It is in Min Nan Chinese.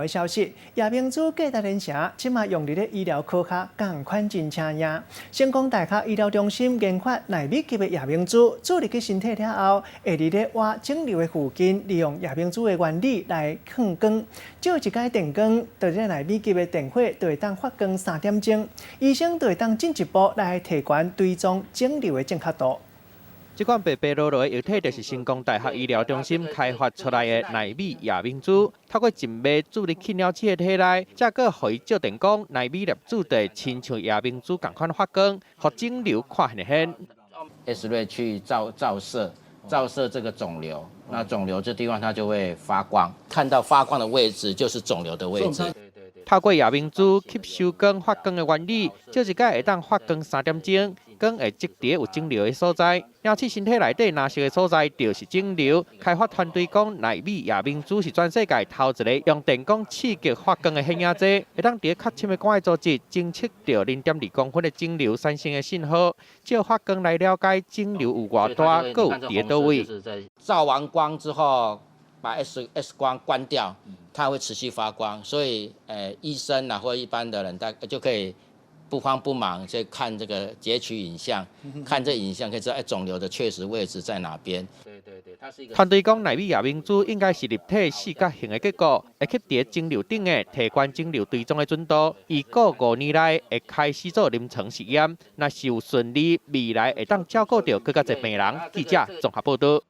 的消息，夜明珠價值連城，這馬用佇咧醫療科學仝款真請眼。成功大學醫療中心研發納米級的夜明珠，注入去身體了後，會佇咧挖腫瘤的附近，利用夜明珠的原理來放光。照一擺電光，佇咧納米級的電火就會當發光3點鐘，醫生就會當進一步來提懸追蹤腫瘤的正確度。這款白白羅羅的液體，就是成功大學醫療中心開發出來的納米夜明珠。透過靜脈注入去鳥鼠的體內，再閣予伊照電光，納米粒子就會親像夜明珠仝款發光，予腫瘤看現現。 X ray 去照照射，照射這個腫瘤，那腫瘤這地方它就會發光，看到發光的位置就是腫瘤的位置。透過夜明珠吸收光發光的原理，照一擺會當發光3點鐘，光會集佇有腫瘤的所在。鳥鼠身體內底藍色的所在就是腫瘤。開發團隊講，納米夜明珠是全世界頭一个用電光刺激發光的顯影劑，會當佇較深的肝的組織偵測著0.2公分的腫瘤產生的信號，藉發光來了解腫瘤有偌大，閣有佇佗位。照完光之後，把 X 光關掉，它會持續發光，所以醫生啊或一般的人，大就可以不慌不忙去看這個截取影像，看這影像可以知道腫瘤的確實位置在哪邊。對對對，它是一個。團隊講，納米夜明珠應該是立體四角形的結構，會吸佇腫瘤頂的提懸腫瘤追蹤的準度。預估5年內會開始做臨床實驗，若是有順利，未來會當照顧著閣較濟病人。記者綜合報導。